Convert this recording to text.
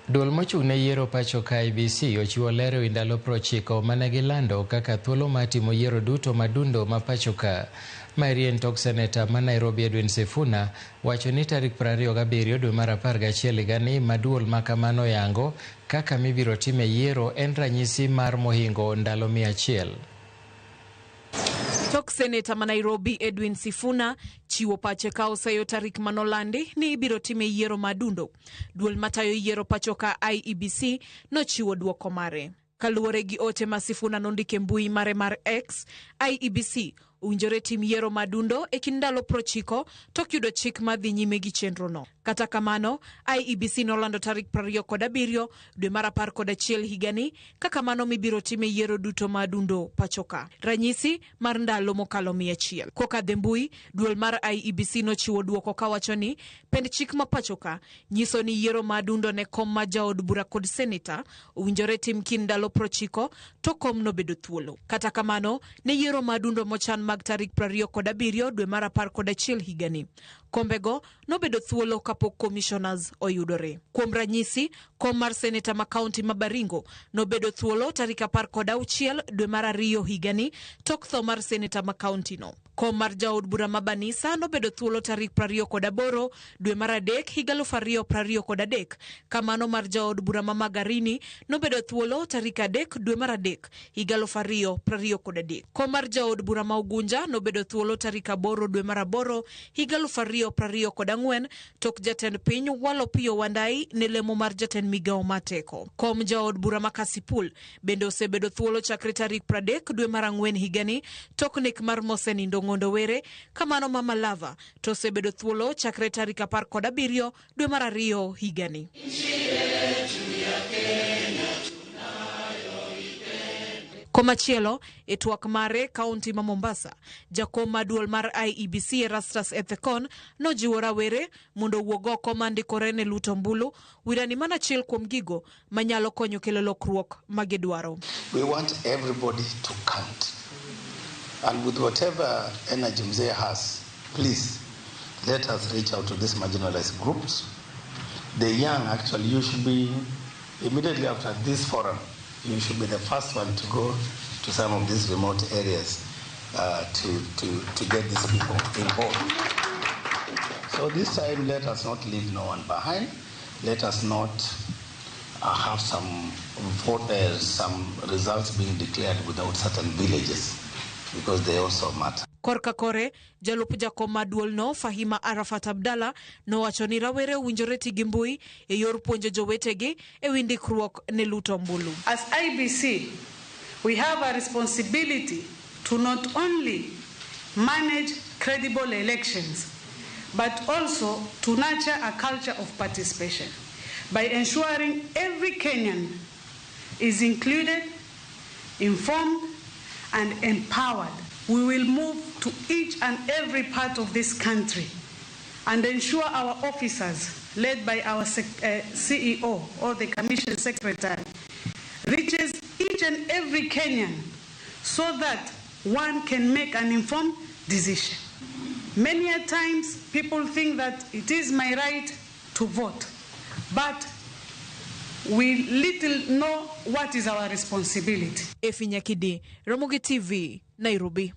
Duol mochung' ne yiero pacho ka IEBC ochiwo ler ewi ndalo 90 mane gilando kaka thuolo mar timo yiero duto madundo ma pacho ka. Maeri en tok seneta ma Nairobi Edwin Sifuna wacho ni tarik 27 dwe mar 11 higani ma duol ma kamano yango kaka mibiro time yiero en ranyisi mar mohingo ndalo 100. Tok seneta ma Nairobi Edwin Sifuna chiwo pache ka oseyo tarik manolandi ni ibiro time yiero madundo. Duol matayo yiero pacho ka IEBC nochiwo duoko mare. Kaluwore gi ote ma Sifuna nondiko e mbui mare mar X, IEBC owinjore tim yiero madundo e kind ndalo 90 tok yudo chik madhi nyime gi chenrono. Kata kamano, IEBC nolando tarik 27 dwe mar 11 higani kaka mano mibiro time yiero duto madundo pacho ka. Ranyisi mar ndalo mokalo 100. Kokadho e mbui, duol mar IEBC nochiwo duoko kawacho ni pend chik ma pacho ka nyiso ni yiero madundo ne kom ma jaod bura kod seneta owinjore tim kind ndalo 90 to kom nobedo thuolo. Kata kamano, ne yiero madundo mochan mag tarik 27 dwe mar 11 higani. Kombego nobedo thuolo kapok commissioners oyudore. Kuom ranyisi, kom mar seneta ma kaunti ma Baringo nobedo thuolo tarik 16 dwe mar 2 higani tok tho mar seneta ma kaunti no. Kom mar jaod bura ma Banisa nobedo thuolo tarik 28 dwe mar 3 higa 2023, kamano mar jaod bura ma Magarini nobedo thuolo tarik 3 dwe mar 3 higa 2023. Kom mar jaod bura ma Ugunja nobedo thuolo tarik 8 dwe mar 8 higa 2024 tok jatend piny walo Opiyo Wandayi ne lemo mar jatend migawo ma teko. Kom jaod bura ma Kasipul bende osebedo thuolo chakre tarik 30 dwe mar 4 higani tok nek mar mosenindo Ng'ondo Were, kamano ma Malava to osebedo thuolo chakre tarik 17 dwe mar 2 higani. Komachielo, e twak mare kaunti ma Mombasa, jakom ma duol mar IEBC Erastus Ethekon nojiwo rawere mondo owuog oko mandikore ne luto ombulu, wirani mana achiel kuom gigo manyalo konyo kelo lokruok ma gidwaro. We want everybody to count. And with whatever energy Mzee has, please let us reach out to these marginalized groups. The young, actually, you should be, immediately after this forum, you should be the first one to go to some of these remote areas to get these people involved. So this time, let us not leave no one behind. Let us not have some vote, some results being declared without certain villages, because they also matter. Korka kore, jalup jakom ma duolno Fahima Arafat Abdalla nowacho ni rawere owinjore ti gi mbui e yor puonjo jowetegi e wi ndikruok ne luto ombulu. As IEBC, we have a responsibility to not only manage credible elections, but also to nurture a culture of participation by ensuring every Kenyan is included, informed, and empowered. We will move to each and every part of this country and ensure our officers, led by our CEO or the Commission Secretary, reaches each and every Kenyan so that one can make an informed decision. Many a times people think that it is my right to vote, but we little know what is our responsibility. Efi Nyakidi, Ramogi TV, Nairobi.